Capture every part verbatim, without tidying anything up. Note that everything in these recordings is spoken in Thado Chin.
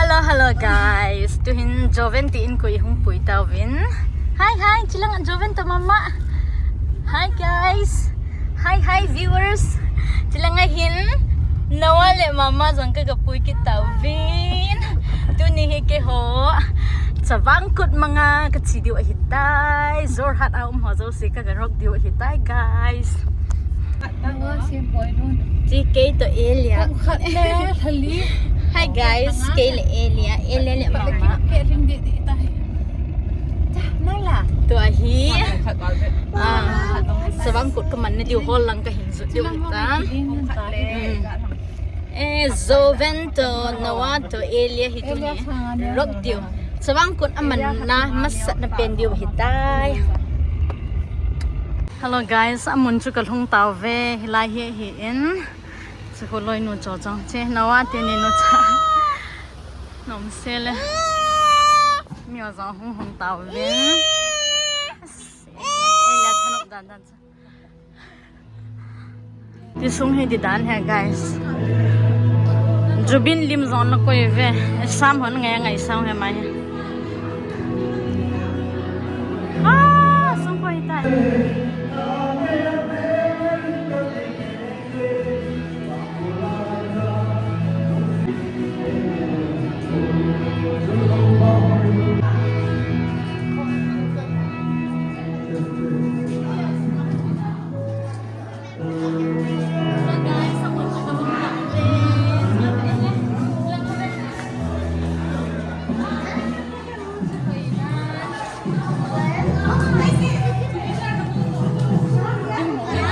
Hello, hello guys. Tuhin Joven ti in koi hung pui tauvin. Hi, hi, chilang Joven to mama. Hi guys. Hi, hi viewers. Chilang ahin Noah le mama jong ka, ka pui kit tauvin. Tuni hi keiho Chavang Kut manga ka chi diu ahitai. Jorhat a um ho jouse ka, ka rok diu ahitai, guys. Ti kei to Elia. Hi guys, kei le Elia, Elia le mama. Tua hi. Ah, Chavang Kut ka man na diu hol lang ka hin jot diu ta. Hmm. Eh, Joven to, Noah to, Elia hi tuni rok diu. Chavang Kut aman na masat na pen diu ahitai. Hello guys, amun chu ka lhung tauve, hilai hi, hi in. Chu kholoi nu cho chang che, Noah te ni nu cha. Nom se le. Mi o jong hung hung tauve. Elia thanop dan dan cha. Ti sung hi di dan he, guys. Jubin lim jong na koi ve. Sam hon ngai ngai sam he mai. Ah, sung koi tai.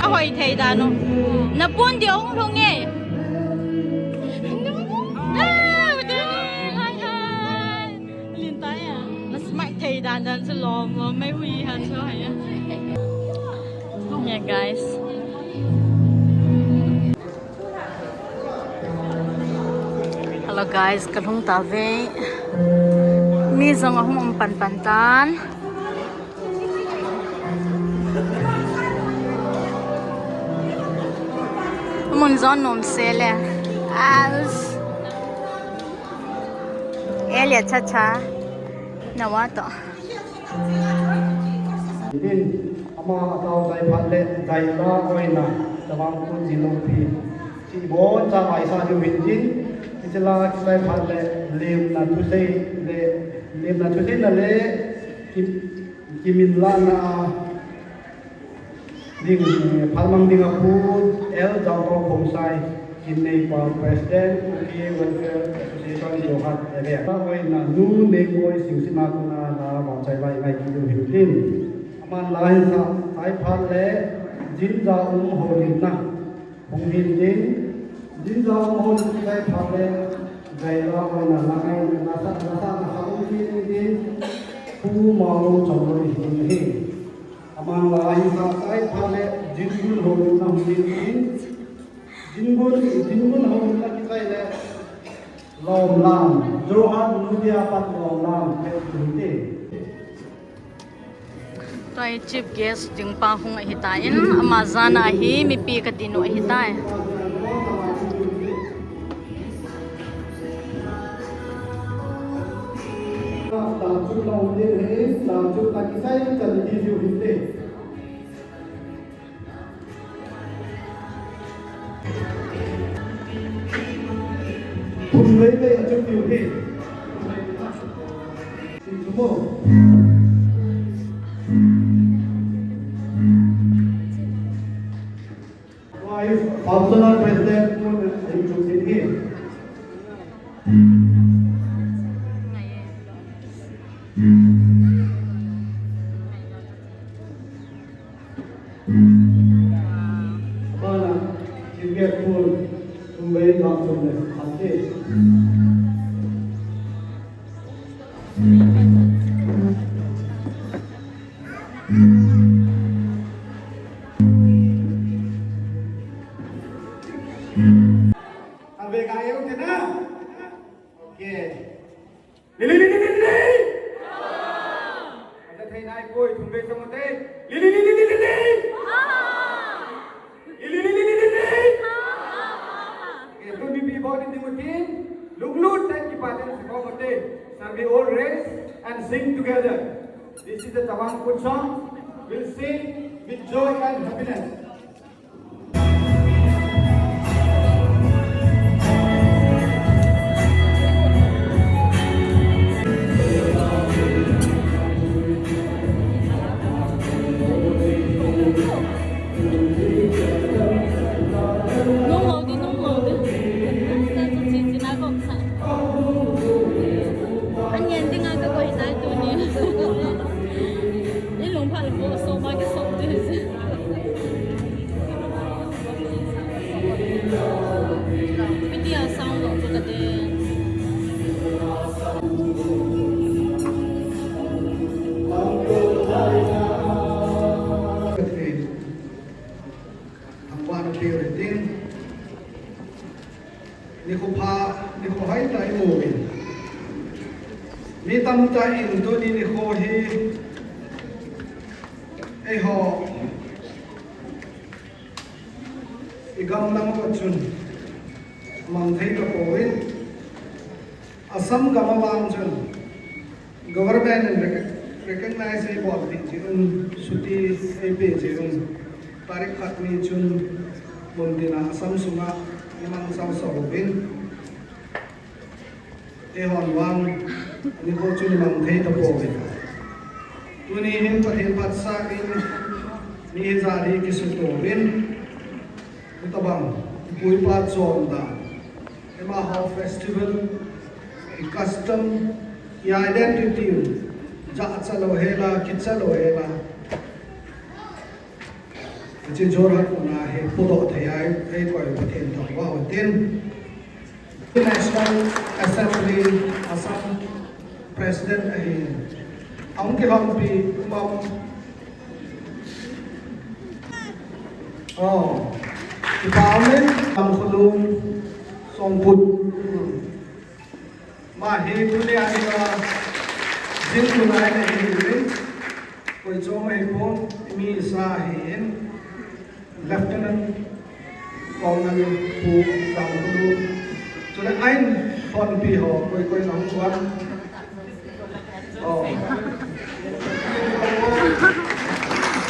Ahoi thei dan u. Na pon di hung lhung e. Hai, hai. Lin tai a. Na smile thei dan dan chu lom lom mai hui han chu hai a. Yeah, guys. Hello guys, ka lhung tauve. Mi jong ahung um pan pan tan. Mun jong nom se le. As. Elia cha cha. Noah to. Tin, ama atao chai phat le, Jaila hoina, Chavang Kut jilou phi. Chi bon cha mai sa diu hin tin, kichila kichai phat le, lemna thusei le, lemna thusei na le, ki, kimin la na a, Ding, phalmang ding a Pu L Jangkho Khongsai, Kinneipa President, Kuki Welfare Association, Jorhat area. Hoina Nu Nengmoi Singsit a kona la vachai lai ngai kit u hin tin. Aman la hin sa, chai phat le, jinja um houlimna hung hin tin. Jinja um houlim chai phat le, Jaila hoina la ngai na sa, na sa, na sa um hin tin. Pu Maolong Chongloi hin hin. Aman la hin sa chai phat le, jingun houlimna hung hin tin. Jingun, jingun houlimna kichai le, lom lang, Jorhat Nodia pat lom lang, pet tu te. Tua hi chief guest ding pa hung ahitai, ama jana hi mipi ka dinu ahitai. Thum vei vei a chuk diu hi. Sin sumo. Tua hi Functional President pu in chuk din hi. Bana, chief guest pu, tumbai na tumbai, ante. Ave ka eu te na. Okay. Lili, lili, lili, lili. Acha thei nai koi thum vei samute. Lili, lili, lili, lili. Lili, lili, lili, lili. Ke tu ni bi bo ni mutin. Luk lut tai ki pa te ko. We all raise and sing together. This is the Tawang Khut song. We'll sing with joy and happiness. Nung lo di, nung lo di. Sa chu chi chi na kong sa. An yen ding a ka koi nai tuni. I lung phal bo so ma ke so di. Piti a sound lo chu ka de. Thangvahna peh u hitin. Nikho pha, nikho hoitah i mu uvin. Mi tamtah in tuni nikho hi eiho i gam lam uva chun mang thei tapouvin. Assam gam a vang chun government in rec-, recognize eibol thei jeh un, chuti eipe jeh un, tarik khat ni chun muntina Assam sunga i mang sausau uvin, eihon vang nikho chun i mang thei tapouvin. Tuni hin Pathen phatsah in mi hijat hi kisuto uvin, hitobang ipu ipa chondan, amaho festival, i custom, i identity u jahcha lou hela, kicha lou hela, hiche Jorhat muna hi podoh thei a eikoi Pathen thangvah u hitin. National Assembly Assam President ahin, ahung kilhonpi um am? Oh, kipa umin, Tangkhulun Songput. Ama hi tunia dinga jing tunai na hi hiuvin, koi chom ahipon, i mi isa ahin, Lieutenant Colonel Pu Tangkhulun. Chule ahin lhonpi ho koi koi na hung uvam? Oh.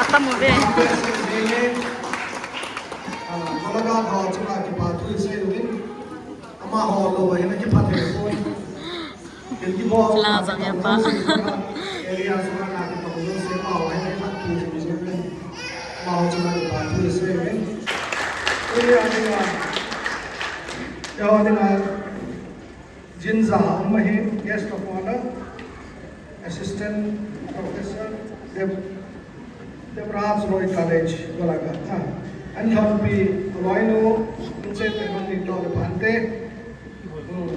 Atam uve. Ah, Malaga ho chunga kipa thu isei uvin. Amaho lou ahin akiphat thei pon. Kin kibol. Chila jong ya pa. Area sunga na kitong jouse amaho ahin akiphat thei pon. Amaho chunga kipa thu isei uvin. Area sunga, eiho dinga jinja um ahin, guest of honor, Assistant Professor Dev, Devraj Roy College, Golaghat. Ah, ahin lhonpi, aloinu, Inche Pehon Ningto le Bhante. Hmm.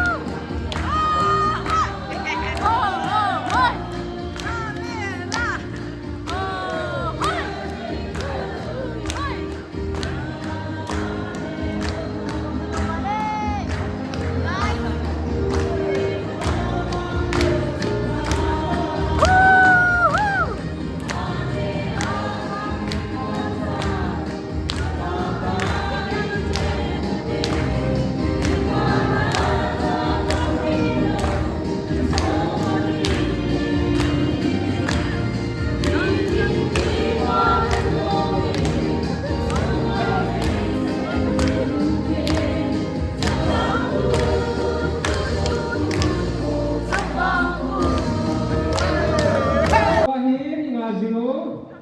Ahin, i ngah jing u,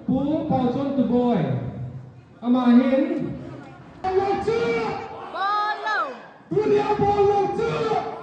Pu Paochon Tuboi. Ama hin. Bol lou. Tunia bol lou chu.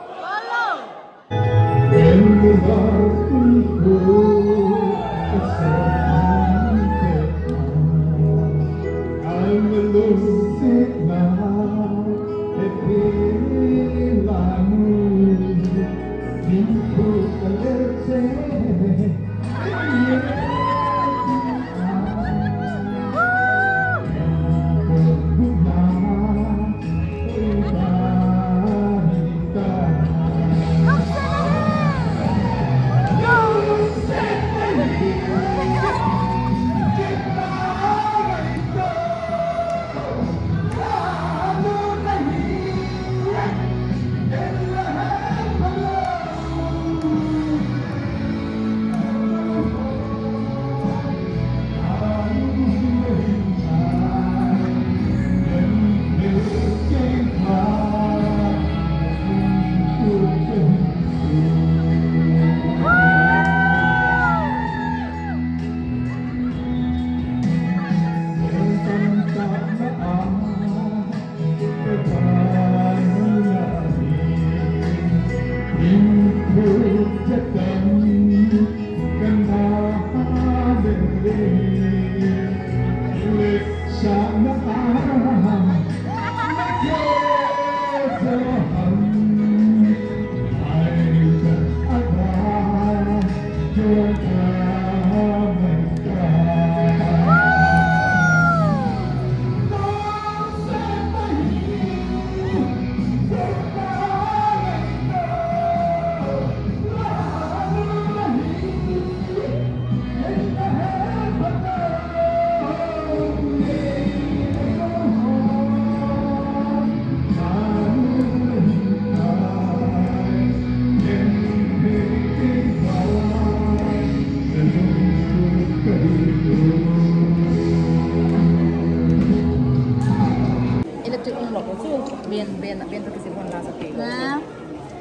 Electric um lo ko chu ben ben ben to kisi bon la sa pe. Na,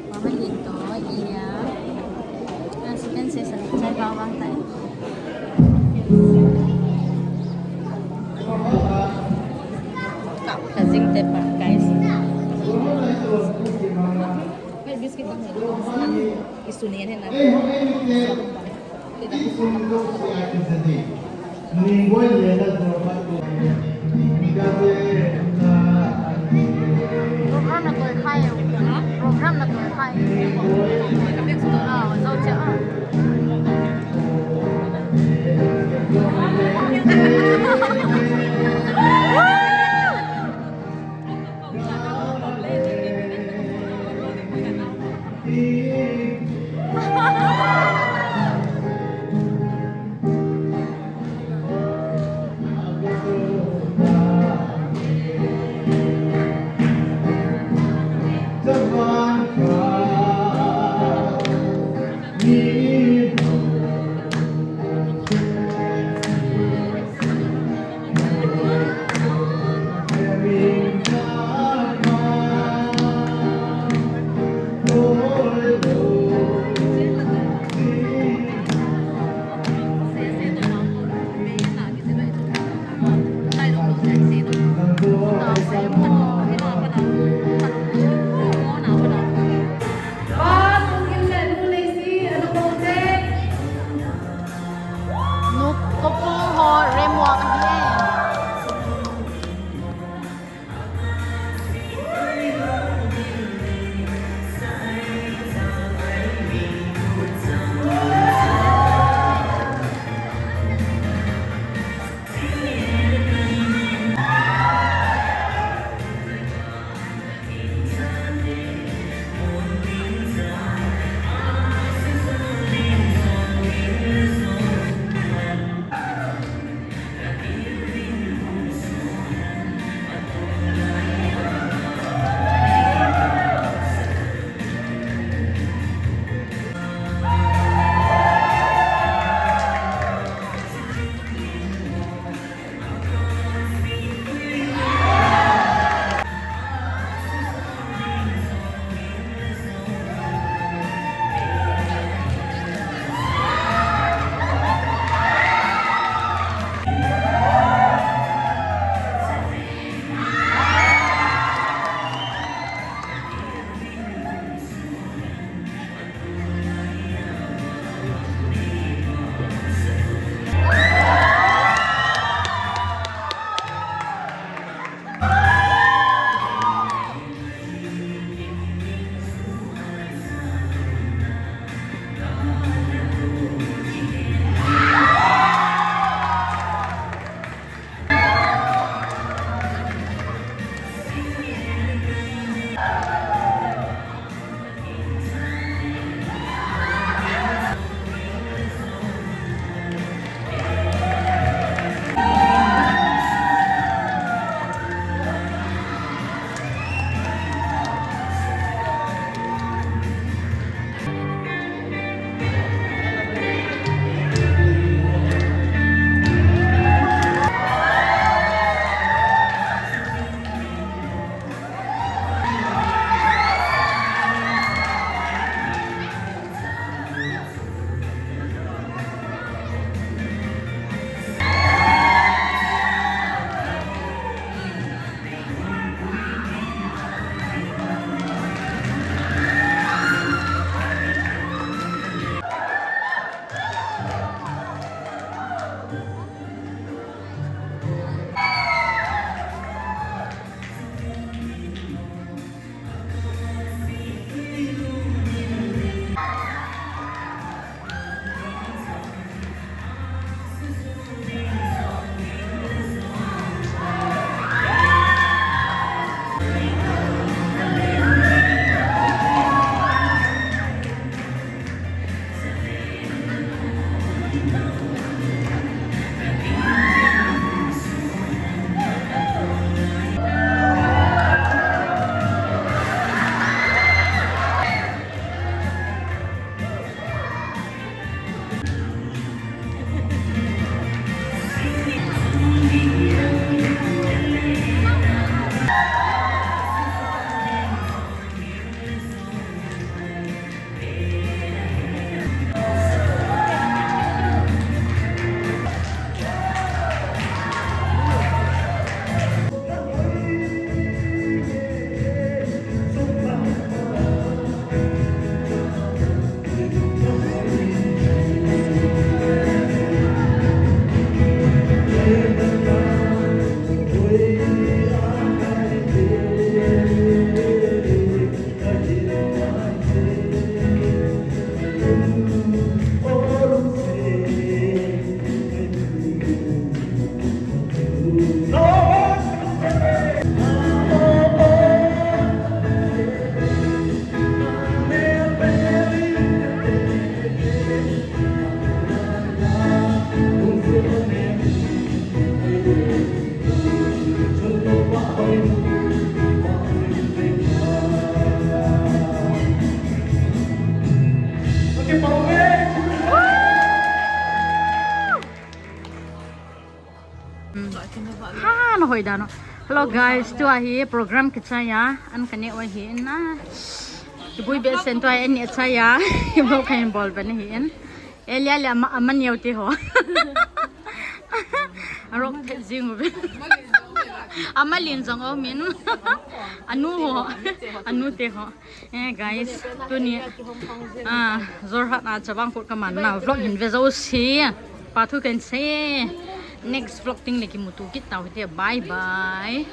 mama hin to iya. Na si ben se sa chai ba wang tai. Kap ka jing te pa, guys. Hey, biscuit ang. Isu niya na. Program na koi khai. Program na koi khai. Ah, zo che ah. Ha, na hoi dan o. Hello guys, tua hi program kichai a, an kaneh u ahin na. Kibui behseh in tua hi an neh chai a, hi bou kahin bol pen ahin. Elia le ama, ama neo te ho. Arok phet jing uve. Ama len jong umin. Anu ho. Anu te ho. Eh, guys, tuni, ah, Jorhat a Chavang Kut kaman na vlog hin ve jouse. Pa thu kahin sei. Next vlog teng le kimuto kit tau hite. Bye bye.